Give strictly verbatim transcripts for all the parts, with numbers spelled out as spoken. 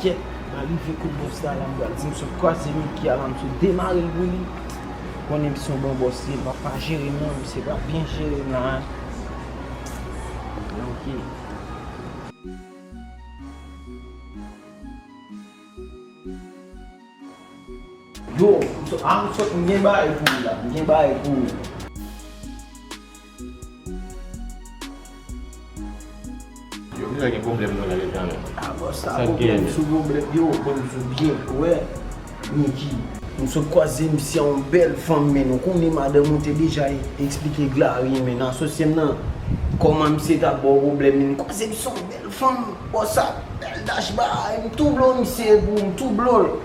Kèt, m a rive kot bòs la, la m pral di m sot kwaze Mickey a la, m sot demare l pou li. Konnen misye yon bon bòs li ye, l p ap pa jere m non, misye p ap byen jere m la. Ok. Yo, m sot, a, m sot, m gen bagay pou ou la, m gen bagay pou ou. Yo, m gen pwoblèm nan la deja menm. A, bòs, sa pwoblèm sou pwoblèm. Yo, bon, m sou byen, ou wè, Mickey. M sot kwaze misye a yon bèl fanm, men ou konnen madanm ou te deja eksplike Glary, men asosye m nan, kòman misye t ap ba w pwoblèm, men m kwaze misye yon bèl fanm, bòs, sa bèl dash ba, m tou blo misye pou m tou blo l.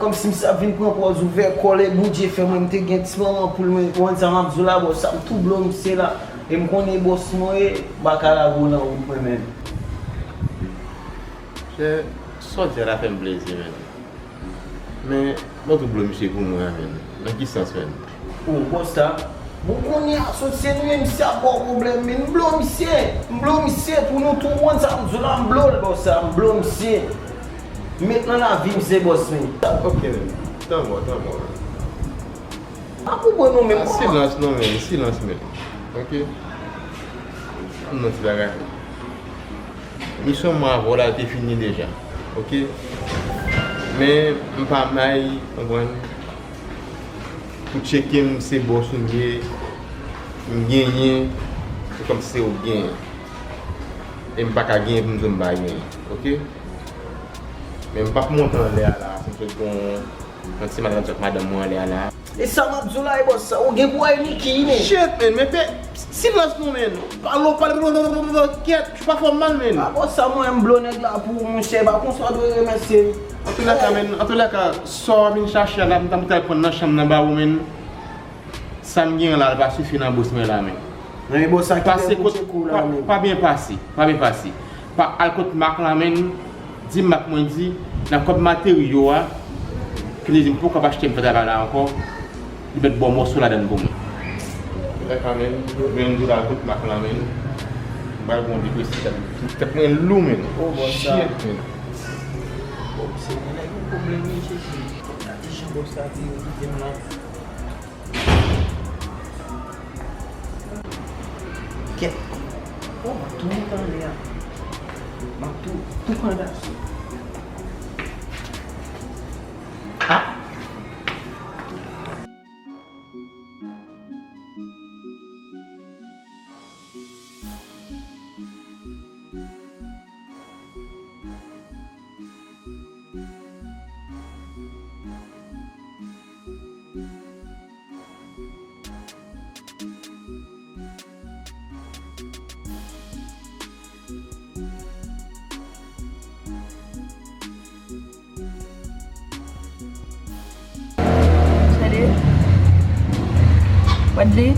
Kòmsi misye ap vin pran pòz ouvè kò l, e Bondye fè mwen, m te gen ti manman poul mwen, ou konprann sa m ap di w la, bòs, sa m tou blo misye la. E m konnen bòs mwen ye, m pa ka lage w nan wout mwen menm. Chè, sa w di a la fè m plezi, menn. Men, mwen tou blo misye pou mwen, menn. Nan ki sans, menn? O, bòs sa. Bon, kounye a, sot se nou ye, misye ap ba w pwoblèm, men m blo misye. M blo misye pou nou tou konn sa m di w la, m blo l, bòs sa, m blo misye. M met nan lavi misye, bòs, men. Ok, men. Tan mò, tan mò. Pa pou bwè non, men. Ah, silans non, men. Silans, men. Ok? Ann nan ti bagay. Misyon mwen avè w la te fini deja, ok? Men m pa may, konprann, pou tcheke m se bòs ou m ye, m genyen, se kòmsi se ou k genyen. E m pa ka genyen pou m di w m pa genyen, ok? Men m p ap monte anlè a la, si m sot gon Yon ti madanm sòt madanm mwen anlè a la. E sa m ap di w la, e bòs sa, ou gen pou w al Niki, men. Shit, men, men fè silans non, men. Pale, pale, kèt, ou pa fè w mal, men. A, bòs sa, mwen, m blo nèg la pou ou, monchè, pa konsa w dwe remèsye m. Antoulèka, men, antoulèka, sa w vin chache a la, m t ap pran nan chanm nan ba ou, men. Sa m gen la, l pa sifi nan bous mwen la, men. Nan, e bòs sa ki pase pou kot, tcheke w la, pa, men. Pa byen pase, pa byen pase. Pa al kot Mak la, men. Di Mak mwen di, nan kòb materyo a, ki li di m poko ap achte m fè travay la ankò, li mèt ba w mòso ladann pou mwen. Lè kanmenm, jwenn di w al kot Mak la, men. M pral gon depresyon, tèt mwen lou, men. O, bòs sa. Shit, men. Bòs, se nèg yon pwoblèm, wi, Jezi. Gade jan bòs sa vire kite m la. Kèt. O, m ap tou mete anlè a. M ap tou, tou pran daso. A! Chale. Wadley.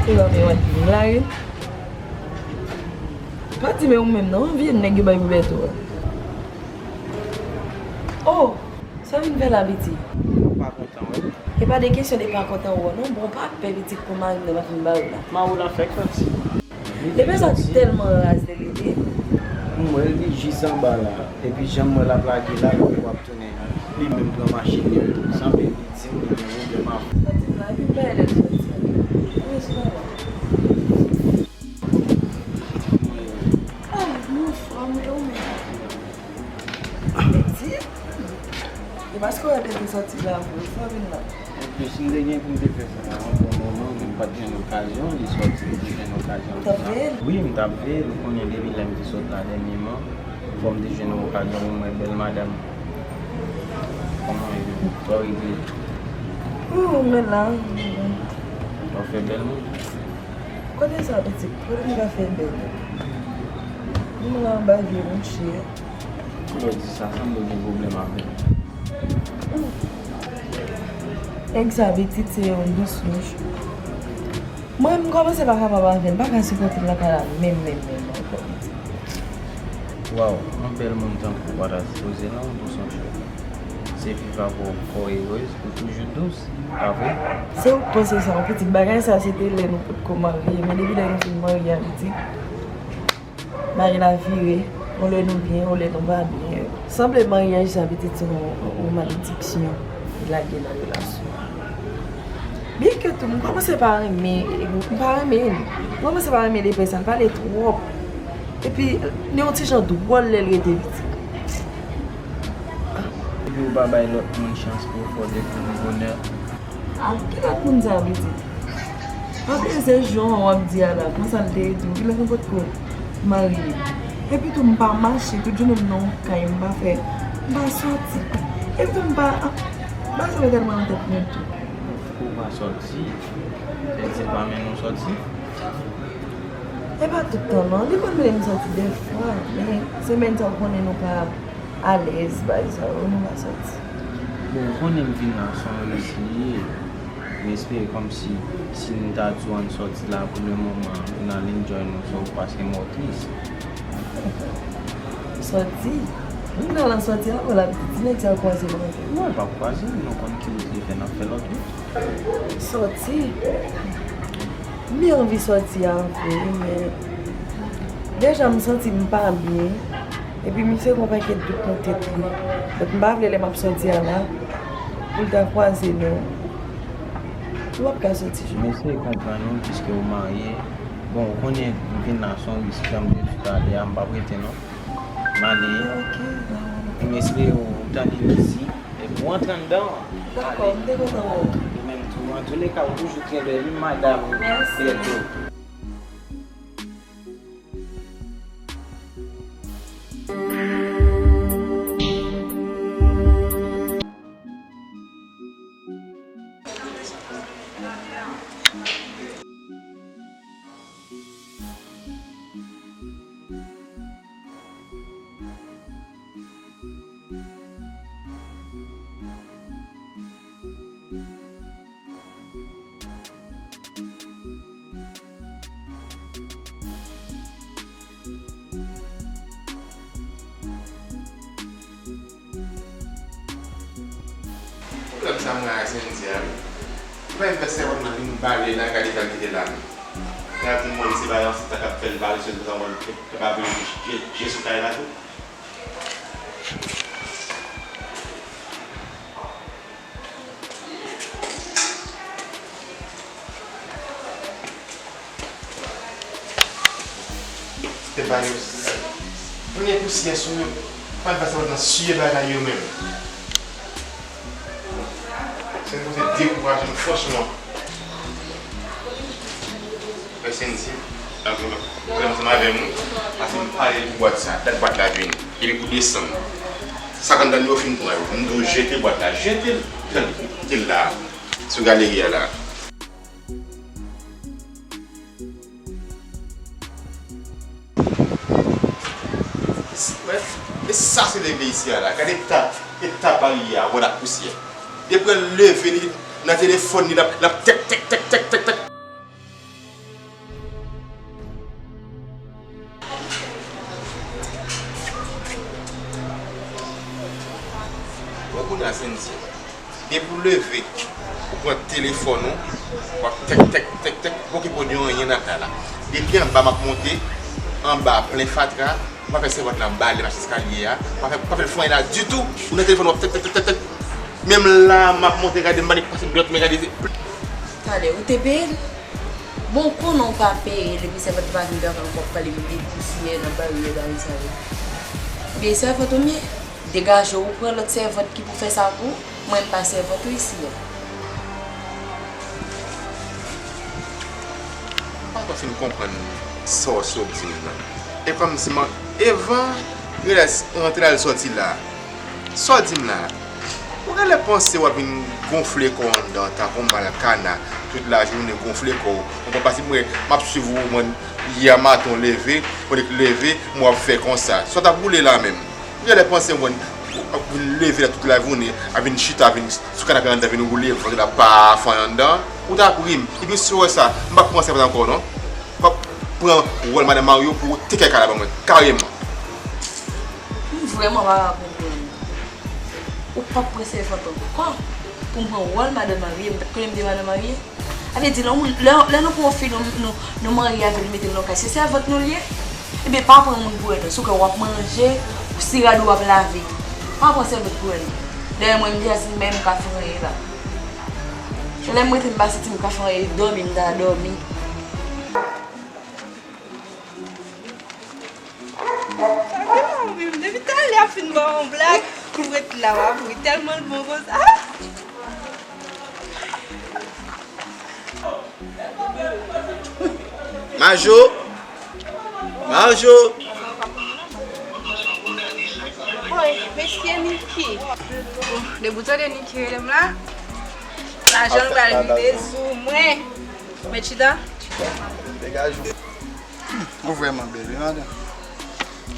E pa men Wadley. M lari. Pa di men ou menm non, vye nèg yo bay pou Bèto a. Oh! Sa w vin fè la, pitit? Ou pa kontan wè m? E pa de kesyon de pa kontan wè w non, bon, pa pè pitit pou mari m nan pa fin ba w la. Mari w la fèk sòti. Depi sa tèlman raz de li, wi. M wè l, li jis anba la. Epi jan m wè l ap lage la, l wè w ap tounen. Li menm pran machin li, sanble li di m li gen pwoblèm avè w. Sòti la, epi m pa lè l sòti. Mwen sou la. Ah, m anfòm, e ou menm? Pitit? E paske w wè Bèto sòti la vre, fò vin la. Anplis, m te gen pou m te fè sa nan yon bon moman, men m pa t jwenn okazyon, li sòti, m te jwenn okazyon. Ou t ap veye l? Wi, m t ap veye l, ou konnen depi lè m te sot la dènyèman, fò m te jwenn yon okazyon pou m wè bèl madanm. Kòman w ye menm? Sa w regle? Ou, men la. W ap fè bèl moun? Kote sa, pitit? Kote m ka fè bèl? Moun la anba vye, monchè. Lè w di sa, sanble w gen pwoblèm avè m. Nèg sa, pitit, se yon dous mouch. Mwen, m kòmanse pa kapab avè l, m pa ka sipòte l nan kay la menm, menm, menm ankò, pitit. Waw, yon bèl moun tankou w pa ta sipoze nan yon dous mouch. Se viv avè w kò egoyis pou toujou dous. Pa vre? Se ou k panse sa, wi, pitit. Bagay sa, se te lè nou potko marye. Men depi lè nou fin marye a, pitit, bagay la vire. Yon lè nou byen, yon lè nou pa byen. Sanble maryaj sa pitit se yon, yon malediksyon ki lage nan relasyon. Byenke tou, m kòmanse pa renmen, m pa renmen l. M kòmanse pa renmen lepè sa, l pale twòp. Epi, li yon ti jan dwòl lè l rete piti. Epi ou pa bay lòt moun chans pou yo fè w dekouvri bonè. Ah, ki lòt moun sa vle di? Anpil se jan w ap di a la, konsa l te ye tou, kilè nou potko marye. Epi tou m pa mache, tout jounen m nan yon kay, m pa fè, m pa sòti. Epi tou m pa, m pa sa tèlman nan tèt mwen tou. Ou pa sòti, se di pa mennen w sòti? E pa tout tan non, li konn mennen m sòti dèfwa, men semèn sa w konnen nou pa alèz, bagay sa yo, nou pa sòti. Bon, ou konnen m vin la se yon risk li ye. M espere kòmsi, si m ta di w ann sòti la pou le moman, vin al enjoy nou, se ou paske mò tris. Sòti? M nan lan sòti la, vwala, ti nèg sa yo kwaze m anpil. Non, l p ap kwaze m, nou konn ki wout li fè, n ap fè lòt wout. Sòti? M byen anvi sòti a anfen, wi, men deja m santi m pa byen. Epi misye gen yon pakèt dout nan tèt li. Donk m pa vle lè m ap sòti a la, pou l ta kwaze nou. Nou p ap ka sòti jodi. M eseye konprann ou, piske ou marye. Bon, ou konnen m vin la se yon risk, jan m te di w talè a, m p ap rete non. M ale. Ok, dakò. M espere ou tande mizik, epi ou antre anndan an. Dakò, m te kontan wè w. De menm tou, antouleka, ou toujou trè bèl, wi, madanm. Mèsi. Bèl tou. Pwoblèm sa mwen ak Sendy a, wi. Li pa menm fè sèvant nan vin bale la, gade jan l kite la menm. Gade pou mwen, se bagay ansanm sa k ap fè l bale sou l, sa mwen, l pa vle je, je sou kay la tou. Te ba yo. Premye pousyè sou yo. Fè l pase nan siye bagay yo menm. Se yon kote dekouraje m franchman. Mèsi Sendy. Vrèman ansanm avè m, paske m pale pou bwat sa, dat bwat la vini. Epi pou desanm. Sa k anndan yo fin pran yo. M di w jete bwat la, jete l. Kite l la. Sou galeri a la. E sa se leve isi a la. Gade eta, eta parye a, wòl ak pousyè. Depi l leve, li nan telefòn li, l ap, l ap tèk, tèk, tèk. Bon, kounye a, Sendy, depi w leve, ou pran telefòn ou, w ap tèk, tèk, tèk, tèk, okipe w de anyen nan kay la. Depi anba m ap monte, anba a plen fatra, m pa fè sèvant lan bale mache eskalye a, m pa fè, m pa fè l fè anyen la ditou, ou nan telefòn w ap tèk, tèk, tèk, tèk, tèk. Menm la, m ap monte, gade, m pa pase dwèt, men gade. Talè, ou te peye l? Bon, konnen w pa peye l, epi sèvant pa vin gade ankò, ap pale m de pousyè nan baryè bagay sa yo. Byen, sèvant ou m ye? Degaje w, ou pran lòt sèvant ki pou fè sa pou ou. Mwen, m pa sèvant ou isi a. M pa twò fin konprann sa w sot di m nan. E kòmsi m, Evan, genlè rantre al sòti la. Sa w di m la? Ou genlè panse w ap vin gonfle kò w anndan tankou yon mal kana tout lajounen, gonfle kò w. Ou konprann? Paske mwen, m ap swiv ou, mwen, yè maten w leve, ou leve, m wè w ap fè konsa. Sa w t ap woule la menm? Ou genlè panse mwen, w ap vin leve la tout lajounen, ap vin chita, vin sou kanapè anndan, vin woule vant la pa fè anyen anndan? Ou t ap ri m. Epi si w wè sa, m p ap pran sèvant ankò non. W ap pran wòl madanm mari w pou w te kay la ban mwen, kareman. M vrèman pa ka konprann ou. Ou p ap pran sèvant ankò pou m pran wòl madanm marye? M pa t konnen m te madanm marye. Sa vle di, lè, lè, lè nou pran yon fi, nou, nou, nou marye avè l, nou mete l nan kay, se sèvant nou l ye? Ebyen, pa pran moun pou rèd non. Si w kwè w ap manje, si rad ou w ap lave, pa pran sèvyèt pou rèd non. Dèyè mwen, m deja santi m pa ka fè anyen la. Lè m rete, m pa santi m ka fè anyen, dòmi, m ta dòmi. Sa fè mal wi, depi talè ap fin ba w yon blag, m ret la, w ap ri tèlman l bon konsa. Majo! Majo! Woy, mesye Niki. Depi w tande Niki rele m la, lajan l pral rive sou mwen. Mèt chita. Degaje w. Ou vrèman bèl, wi, madanm.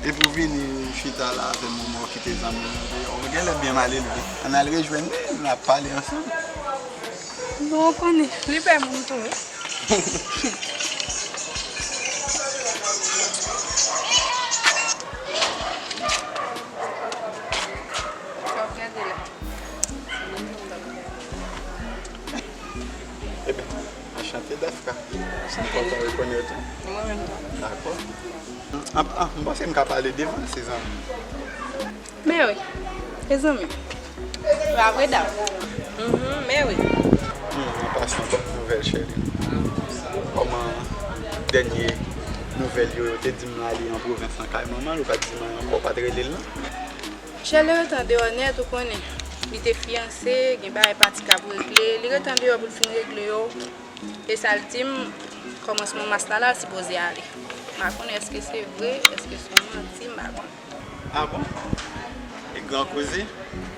Epi w vini chita la avè m, ou kite zanmi w deyò. Ou genlè byen malelve. Ann al rejwenn li, n ap pale ansanm. Bon, ou konnen, li pè moun tou, wi. Sa w ap gade la? Ebyen, anchante, Dafka. M kontan rekonèt ou. Mwen menm tou. Dakò. Ah, ah, m panse m ka pale devan l, se zanmi. Mè wi, e zanmi m. Pa vre, Daf? Mhm, mè wi. Hmm, an pasan, bòn nouvèl, cheri. Kòman dènye nouvèl yo, yo te di m l ale an pwovens nan kay manman l, ou pa t di m anyen ankò, ou pa t rele l non? Chè, li rete andeyò nèt, ou konnen. Li te fiyanse, gen bagay pati k ap regle. Li rete andeyò pou l fin regle yo. E sa l di m, kòmansman mas la, la, l sipoze ale. M pa konnen èske se vre, èske se yon manti, m pa konnen. Ah bon? E gran koze?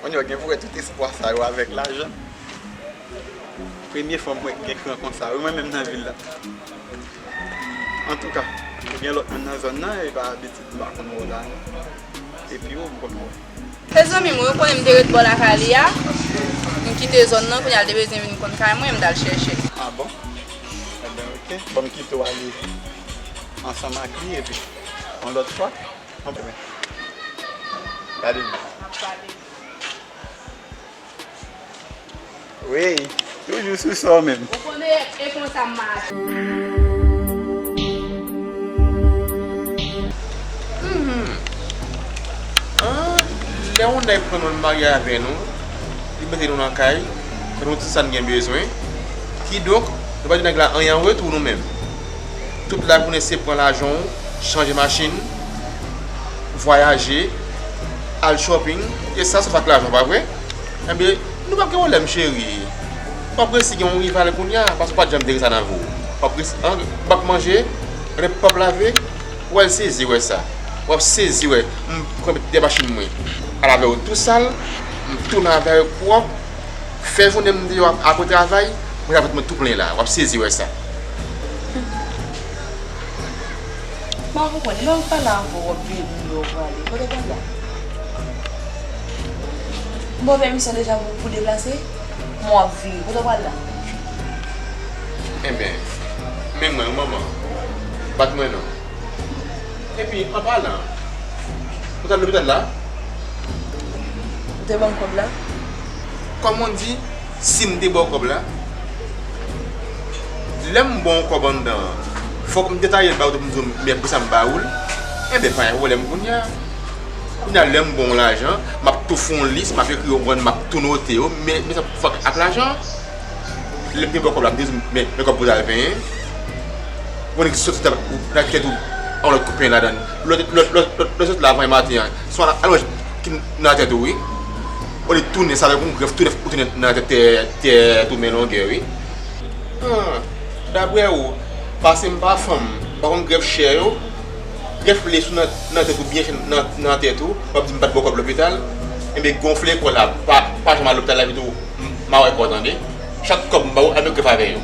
Kounye a w gen pou wè tout espwa sa yo avèk lajan. Premye fwa m wè gen gran konsa, wi, mwen menm nan vil la. Antouka, ou gen lòt moun nan zòn nan, e pa abitid m pa konn wè w la non. Epi ou, m konn wè w. Se zanmi mwen, ou konnen m te ret bò lakay li a. M kite zòn nan, kounye a l te bezwen vin konn kay mwen, m t al chèche l. Ah bon? Enben, oke. Bon, m kite w ale ansanm ak li, epi yon lòt fwa, anben, gade m. Wi, toujou sou sa w menm. Ou konnen e konsa m mache. Mhm. Ah, lè yon nèg pran nou, l marye avè nou, li mete nou nan kay, fè nou tout sa n gen bezwen. Kidonk, nou pa di nèg la anyen an retou nou menm. Tout lajounen se pran lajan w, chanje machin, vwayaje, al shopping, e sa, sa fè ak lajan, pa vre? Enben, nou p ap gen pwoblèm, cheri. W ap resi gen yon rival kounye a, paske w pa t janm te gen sa nan vi w. W ap resi, an, w ap manje, w ap lave, w al sezi wè sa. W ap sezi wè, m pran de machin mwen, al avè w tou sal, m tounen avè w pwòp, fè jounen m deyò ap, apre travay, mwen avèk mwen tou plen la, w ap sezi wè sa. M pa konprann, lè w pale avè w, w ap vire pou w prale. Kote w pral la? M ba w pèmisyon deja pou, pou deplase? Men w ap vire. Kote w pral la? Enben, men mwen, manman, bat mwen non. Epi, an palan, ou t al lopital la? Ou te ban m kòb la? Kòm on di, si m te ba w kòb la, lè m ba w kòb anndan an, fòk m detaye l ba ou tou pou m di w men poukisa m ba ou l. Enben, pa gen pwoblèm kounye a. Kounye a, lè m ba w lajan, m ap tou fè yon lis, m ap ekri yo, m ap tou note yo, men, men sa fòk ak lajan. Lè m te ba w kòb la, m te di w men, men kòb pou w t al penyen. Ou konn ki soti nan tèt ou, yon lòt kout penyen ladan l. Lòt, lòt, lòt, lòt, lòt soti la avan maten an. Se yon alwaj ki nan tèt ou, wi. Olye tounen sa avèk yon grèf tou nèf ou tounen nan tèt, tèt, tèt ou men longè, wi. Ah, daprè ou, paske m pa fanm, m pa konn grèf chè yo, grèf lès ou nan, nan tèt ou byen chè nan, nan tèt ou, w ap di m pa t ba w kòb lopital, enben gonfle kò la, pa, pa janm al lopital la, epi tou, m, m a wè kò w tande. Chak kòb m ba ou, al met grèf avè yo.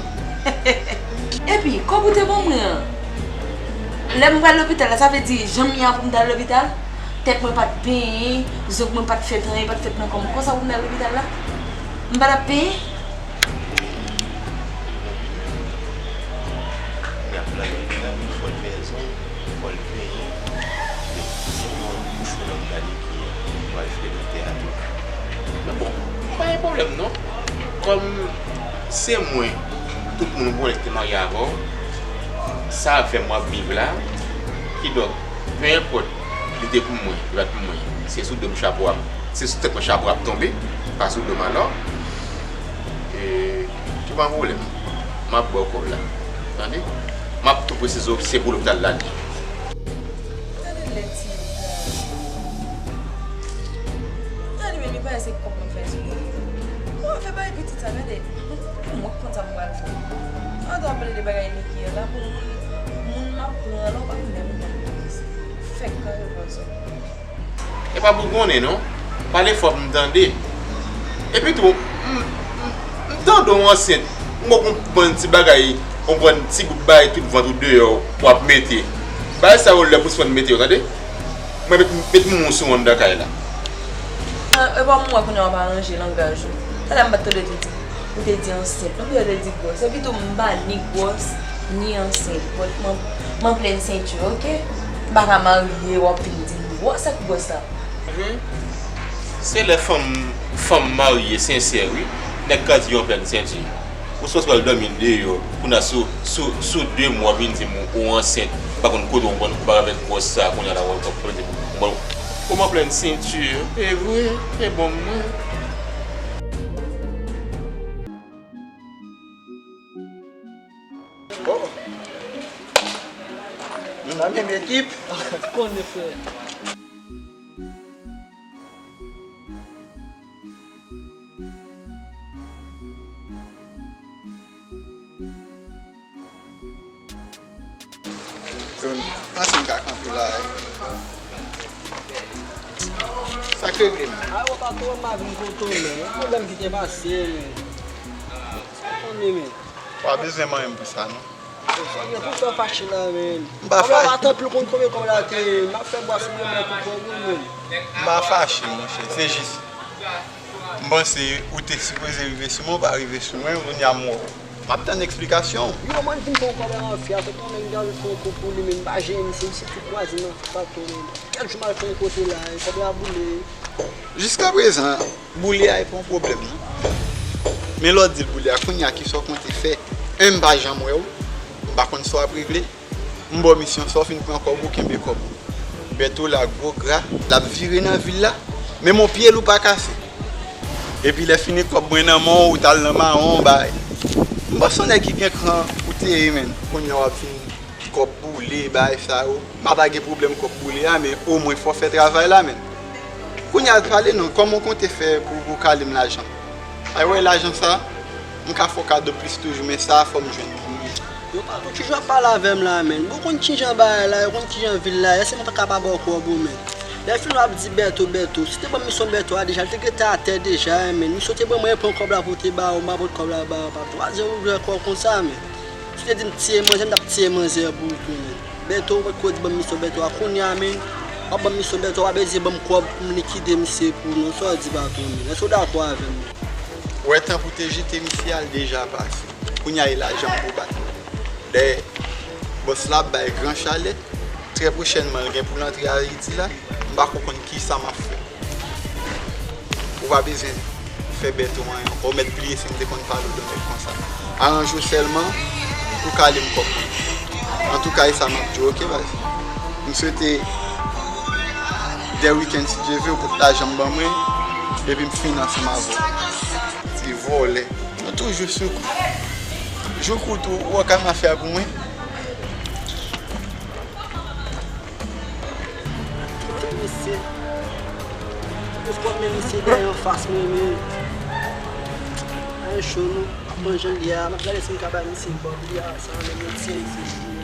Epi, kòb ou te ban mwen an, lè m pral lopital la, sa vle di jan m ye a pou m t al lopital? Tèt mwen pa t penyen, zong mwen pa t fèt anyen, pa t fèt nan kò m konsa pou m t al lopital la? M pa t ap penyen? Fò l fè zong, fò l penyen. Men, se yon bouch pou lòm gade ki pral fè nan teyat la. Men bon, pa gen pwoblèm non. Kòm se mwen, tout moun konnen ki te marye avè w, se avè m w ap viv la. Kidonk, Pe enpòt, li te pou mwen, li pa t pou mwen. Se sou do m chapo a, se sou tèt mwen chapo a ap tonbe, pa sou do m alò. E, ki pa yon pwoblèm. M ap ba w kòb la. Tande? M ap tou presize w, se pou lopital la li ye. Tande lè ti nèg la. Tande, men li pa se kòb mwen fè sou li. Mwen fè bay pitit sa, gade. Mwen konn sa m pral fè. Ann ap pale de bagay Niki an la pou moun, moun m ap pran la, ou pa menm konn Niki. Fèk kare panzon. E pa pou konnen non. Pale fò pou m tande. Epi tou, m, m, m tande w ansent. M wè w gon bann ti bagay, w bann ti bout bagay tout vant ou deyò w ap mete. Bagay sa yo lè pou sispann mete yo, tande? Mwen met, met moun sou anndan kay la. Ah, e pa mwen konnen w ap aranje langaj ou. Talè m pa t tande li di. Ou te di ansent. Non, ou te di gwòs. Epi tou, m pa ni gwòs, ni ansent. But m, m an plenn senti, oke? M pa ka marye, w ap vin di m gwòs, sa k gwòs la? Mhm. Se lè fanm, fanm marye sensè, wi. Nèg ka di yo an plenn senti. Ou sipòs pral dòmi deyò. Kounye a sou, sou, sou de mwa, w ap vin di m ou ansent. Ou pa konn kote w pran, ou pa avèk gwòs sa, kounye a la, w ap vin di m ou, ou an plenn senti. E vre, e bon mwen. Oh. Nou nan menm ekip. Konnen, frè. Panse m ka kanpe la. Sa k regle m? Ay, w pa twò mal vin kote w, men. Yon pwoblèm ki te pase, men. Konnen, men. W pa bezwen manyen m pou sa, non. Sa gen pou fè fache la, men. M pa fache. Kòb la pa t anpil, konn konbyen kòb la te ye. M ap fè bwa sou mwen, mwen pou kòb ou, men. M pa fache, monchè. Se jis, m panse ou te sipoze rive sou mwen, ou pa rive sou mwen, kounye a m wè w. M ap tann eksplikasyon w. Yo, mwen di m fè yon kòb la anfè, a, se konnen m te anvi fè yon kou pou li, men m pa jere misye, misye tou kwaze nan fato, men. Kèk jou m al fè yon kote la, e kòb la boule. Jiskaprezan, boule a e pa yon pwoblèm, non. Men lè w di l boule a, kounye a, kisa w konte fè? Enben, m pa janm wè w. M pa konn sa w ap regle. M ba w misyon, sa w fin pran kòb ou, kenbe kòb ou. Bèto la gwo gra, l ap vire nan vil la. Menm yon pye l ou pa kase. Epi lè fini kòb mwen nan men w, ou t al nan mawon, bay. M panse yon nèg ki gen kran ou te ye, menn. Kounye a w ap vin kòb boule, bagay sa yo. M pa ta gen pwoblèm kòb boule a, men omwen fò w fè travay la, menn. Kounye a, pale non, kòman w konte fè pou, pou w kale m lajan? Ay, wè lajan sa, m ka fè w kado plis toujou, men sa a fò m jwenn pou mwen. Yo pa tou kijan ap pale avè m la, menn. Bon, konn kijan bagay la, yo konn kijan vil la ye, se mwen pa ka pa ba w kòb ou, menn. Lè fini w ap di Bèto, Bèto. Si te ban m misyon Bèto a deja, l te gentan atè deja, menn. Misyon te ban mwen pran kòb la pou te ba ou, m pa pot kòb la ba ou, pa twa zè ouvè kò w konsa, menn. Si w te di m tiye manzè, m t ap tiye manzè pou ou tou, menn. Bèto, ou potko di ban m misyon Bèto a kounye a, menn. W ap ban m misyon Bèto a, w pa bezwen ban m kòb pou m likide misye pou ou non. Sa w di Bèto, menn? Èske w dakò avè m? Ou wè tan pou te jete misye a, l deja pase. Kounye a, e lajan m pou bat. Dayè, bòs la ap bay gran chalè. Trè pwochènman, l gen pou l antre Ayiti la. M pa ko konn kisa m ap fè. Ou pa bezwen fè Bèto anyen ankò. Ou mèt bliye si m te konn pale w de nèg konsa. Aranje w sèlman pou kale m kòb mwen. Antouka, e sa m ap di w, oke, baz? M swete dè wikenn, si Dye vle, ou pot lajan m ban mwen, epi m fini ansanm avè w. Ti vòlè. Nou toujou sou kou. Jou kout ou, ou wè ka mafya pou mwen. Kote misye? Kote men misye dèyè anfas mwen, men. Ay, cho nou. Mwen jan li a, m ap gade si m ka bay misye kòb li a, sa, men misye, misye.